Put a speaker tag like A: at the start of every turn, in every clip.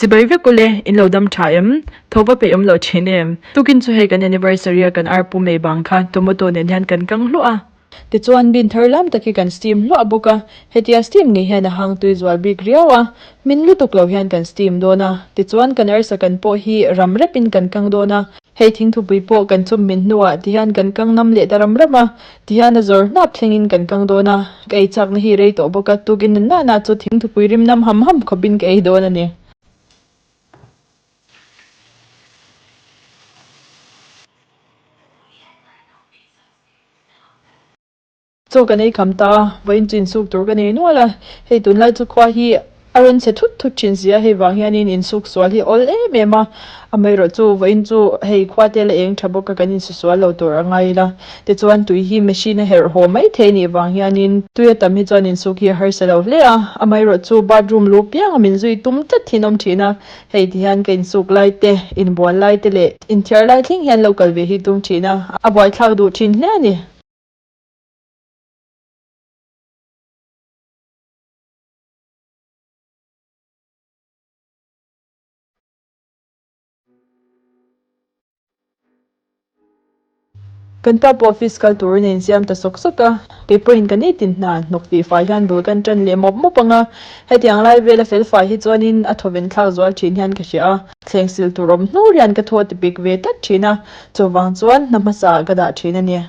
A: Chibai vek ule, in lo dam tha em? Tho va peih awm loh thin em? Tukin chu hei kan anniversary a kan ar pu mei bang kha tomato nen hian kan kang hluah a. Tichuan bin thar lam tak hi kan steam hluah bawk a, hetia steam ngei hian a hang tui zual bik riau a, min lutuk lo hian kan steam dawn a, tichuan kan arsa kan pawh hi ram repin kan kang dawn a, hei thingthupui pawh kan chum min hnuah tihian kan kang nam leh ta ram ram a, Tihian a zawr hnap thlengin kan kang dawn a, ka ei chakna hi rei tawh bawk a, tukin na na chu thingthupui rim nam ham ham khawpin ka ei dawn a ni. Chaw kan ei kham ta a, vawiin chu insuk tur ka nei nual a, hei tunlai chu khua hi A rawn chhe thut thut thin si a, hei vang hianin insuk sual hi a awl em em a, amaherawh chu vawiin chu hei khua te la eng tha bawk a kan insu sual lo tur a ngai ila, tichuan tui hi machine a herh haw mai thei anih vang hianin tui a tam hi chuan insuk hi a harsa lo hle a, amaherawh chu bathroom lu piang a min zui tum tlat thin awm thin a, hei ti hian ka insuk lai te, inbual lai te leh inthiar lai thleng hian lo kal ve hi tum thin a, a buaithlak duh thin hle a ni. Kan pa pawh office kal turin a insiam ta sawk sawk a, kei pawhin ka nitin hna hnawk tih fai hian bul kan tan leh mawp mawp ang a, hetiang lai vela fel fai hi chuanin a thawven thlak zual thin hian ka hria a, thleng sil tur awm hnur hian ka thaw ti pik ve tlat thin a, chuvang chuan hna hmasa ah ka dah thin a ni.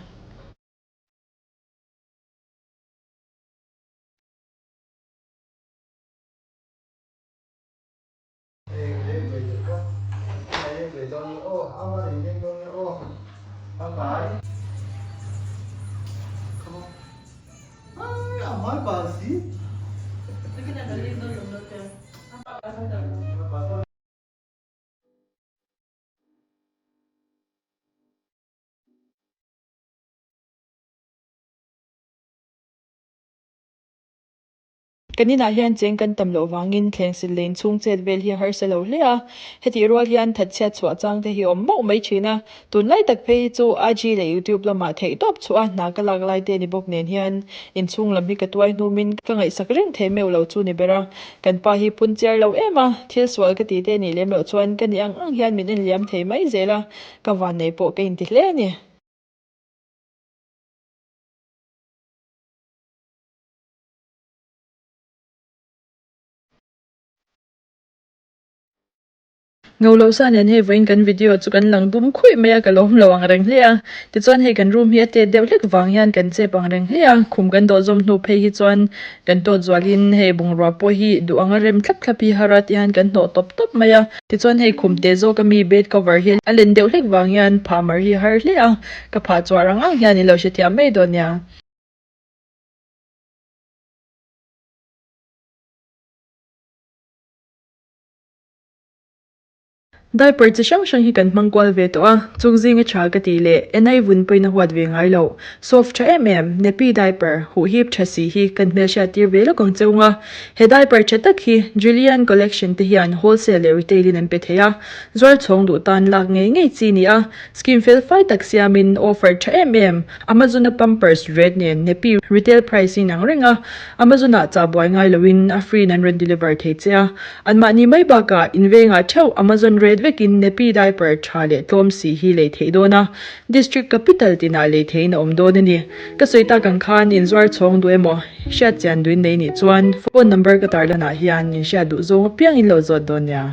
A: Kan inah hian cheng kan tam loh vangin thlengsil leh inchhung chet vel hi a harsa lo hle a, hetih rual hian thatchhiat chhuah chang te hi a awm mauh mai thin a, tunlai tak phei hi chu IG leh YouTube lamah theih tawp chhuah a hna ka lak lai te ni bawk nen hian inchhung lam hi ka tuai hnumin ka ngaihsak reng thei meuh lo chu ni ber a, kan pa hi phun chiar lo em a, thil sual ka tih te nih lem loh chuan ka nih ang ang hian min enliam thei mai zel a, ka vannei pawh ka inti hle a ni. Ngo lo sa nen hei vawiin kan video chu kan lang dum khuih mai a ka lawm lo ang reng hle a tichuan hei kan room hi a tet deuh hlek vang hian kan chep ang reng hle a khum kan dawh zawm hnu phei hi chuan kan tawt zualin hei bungrua pawh hi duh anga rem thlap thlap hi har a ti hian kan hnawh tawp tawp mai a tichuan hei khum teh zawk ami bed cover hi a len deuh hlek vang hian phah mar hi har hle a ka phah chuar ang ang hian i lo hrethiam mai dawn nia. Diaper chi hrang hrang hi kan hmang kual ve tawh a, chung zinga tha ka tih leh enai vun pawhin a huat ve ngai loh. Soft tha em em, nappy diaper, huh hip tha si hi kan hmelhriat tir ve lawk ang cheu nga. He diaper tha tak hi Julian Collection te hian wholesale leh retail in an pe thei a, zuar chhawng duh tan lak ngei ngei chi ni a, scheme fel fai tak siamin offer tha em em, Amazon a Pampers red nen nappy retail price in ang reng a, Amazon ah chah buai ngai loin a free in an rawn deliver thei che a, anmahni mai bakah invengah theuh Amazon rate vekin nappy diaper tha leh tlawm si hi lei theih dawn a, district capital tinah lei theihin a awm dawn a ni. Ka sawi tak ang khan inzuar chhawng duh emaw hriat chian duhin nei nih chuan phone number ka tarlanah hian inhriat duh zawng apiang in lo zawt dawn nia.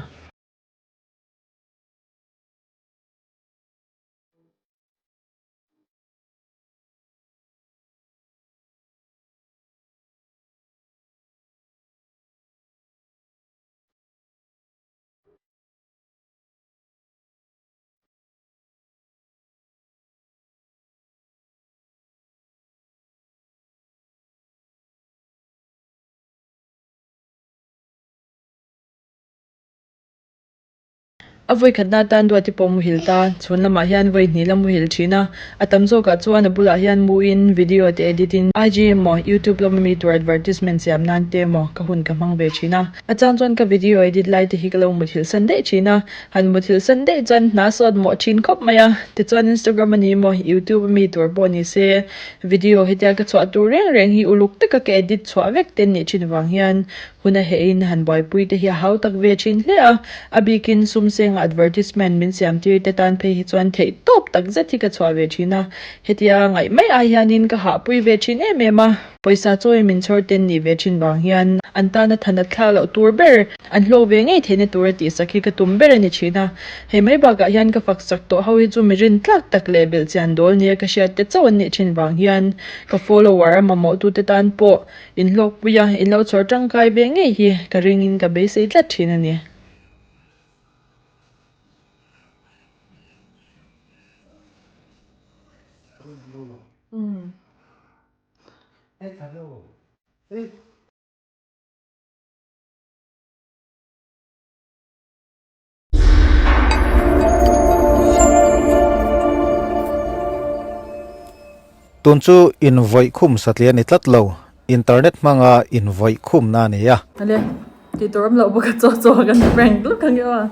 A: A vawi khatna atan Duati pawh muhil ta, chhun lamah hian vawi hnih la muhil thin a, a tam zawkah chuan a bulah hian muin video te edit in IG emaw YouTube lama mi tur advertisement siam nan te emaw ka hun ka hmang ve thin a. A chang chuan ka video edit lai te hi ka lo muthilh san daih thin a, han muthilh san daih chuan hna sawt mawh thin khawp mai a, tichuan Instagram a ni emaw YouTube a mi tur pawh ni se video hetia ka chhuah tur reng reng hi uluk taka ka edit chhuah vek te nih thin vang hian Hun a heh in han buaipui te hi a hau tak ve thin hle a, a bikin sum senga advertisement min siam tir te tan phei hi chuan theih tawp tak zet hi ka chhuah ve thin a, hetia ngaih mai ai hianin ka hahpui ve thin em em a. Pawisa chawi min chhawr ten nih ve thin vang hian an tana than a thlak loh tur ber, an hlawk ve ngei theihna tura tihsak hi ka tum ber a ni thin a. Hei mai bakah hian ka fak sak tawh ho hi chu mi rin tlak tak leh belhchian dawl nia ka hriat te chauh an nih thin vang hian ka follower a mamawhtute tan pawh Inhlawkpui a, in lo chhawr tangkai ve ngei hi ka ringin ka beisei tlat thin a ni.
B: Tun chu invawih khum satliah a ni tlat lo, internet hmanga invawih khumna a ni a.
A: Ale, tih tur awm loh bawk a chaw chaw kan prank lawk ang emaw.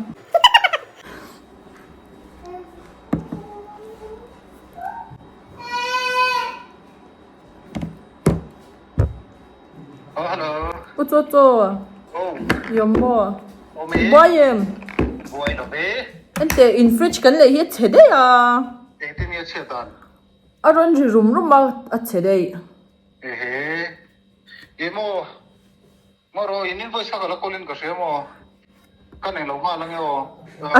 C: Oh, hello.
A: U chaw chaw.
C: Oh.
A: Yom maw.
C: Awm e.
A: Buai em?
C: Buai lo ve.
A: Ente in fridge kan lei hi a chhe daih a.
C: Engtin nge a chhiat dan?
A: A rawn ri rum rum a, a chhe daih.
C: Ehe. Ih maw. Maw rawh in invoice kha ka la call in ka hria maw. Ka nei lo nghal ange aw.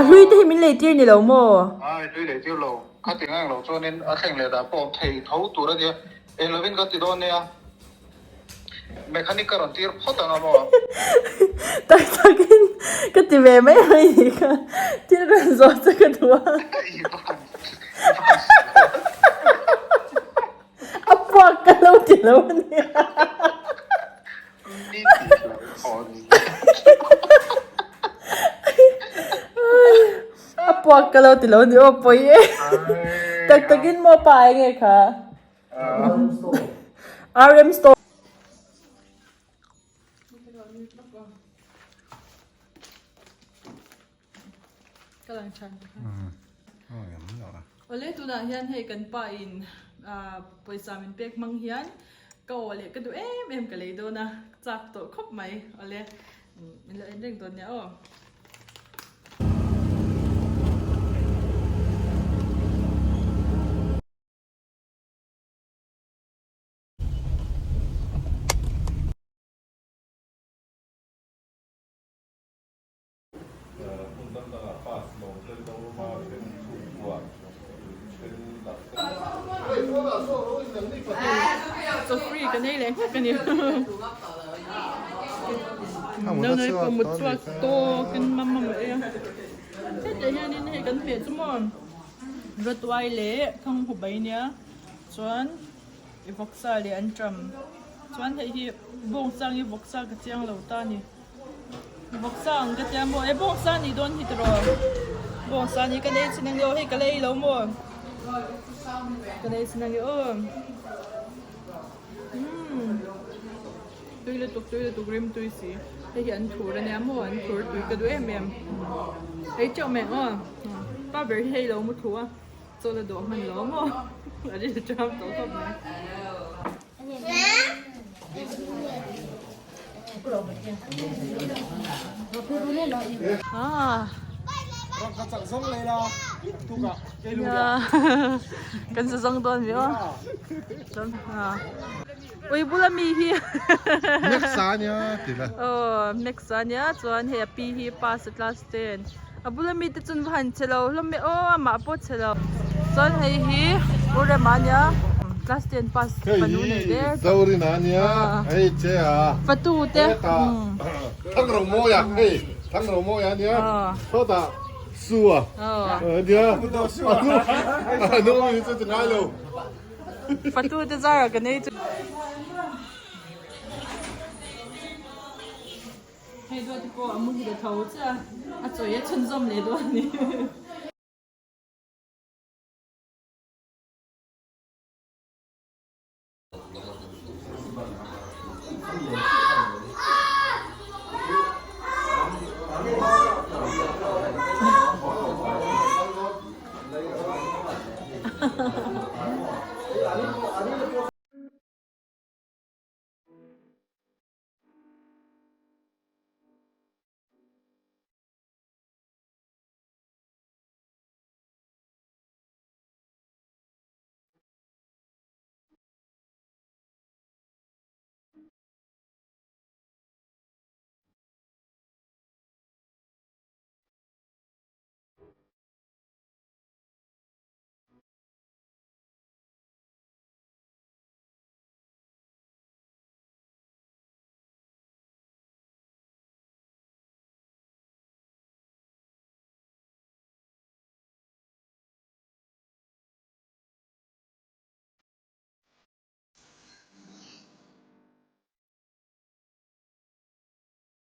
A: A hlui te hi min lei tir ni lo maw?
C: Ai hlui lei tir lo. Khating a englo chuanin a thleng leh dah pawh awm thei tho tur a nia. Eng lovin kan ti dawn nia. Mechanic ka rawn tir phawt ang a maw?
A: Tak takin ka ti ve mai mai ni kha. Thil rawn zawh che ka duh a.
C: I van i van sual.
A: A puak ka lo ti lo a nia.
C: Mi tih loh hawn.
A: A puak ka lo ti lo a ni aw pawi e. Tak takin maw pa enge kha? RM store. Awle tunah hian hei kan pa in pawisa min pek hmang hian ka aw leh ka duh em em ka lei dawn a chak tawh khawp mai awle min lo en reng dawn nia aw. Chaw free ka nei leh nghek a ni. Nau pawh mut chhuak tawkin mam mam a ei a. Hetah hianin hei kan hmeh chu maw rawtuai leh thanghu bai nia chuan i vawksa leh an ṭam chuan hei hi bawngsa nge vawksa ka chiang lo ta a ni. Vawksa ang ka tia maw? E bawngsa nih dawn hi tiraw? Bawngsa nih ka nei chin ang aw hei ka lei lo maw? Ka nei chin ang aw. Umm tui lutuk tui lutuk rim tui si. Hei hi an thur ania maw? An thur tui ka duh em em. Ei teuh mai ang aw. Pa ber hi hei lo mu thu a chaw la dawh hman lo maw? A ri ṭam tawh khawp mai. Kan sa zawng dawn mi aw ui bula mi hi
D: Next a nia ti la
A: aw next a nia chuan hei a pi hi pass a class ten a bula mi te chuan va han che lo hlawm e aw amah pawh che lo chuan hei hi u rema ania class ten pass fanu nei der
D: hei hi Zorina ania hei che a
A: fatu te
D: Thangromawia hei Thangromawia ania sawtah Sua ania a nu hi chu ti ngai lo
A: fatu te zara ka nei chu. Hei duati pawh a muhil a tho chiah a, a chawi a chhunzawm leh dawn a ni.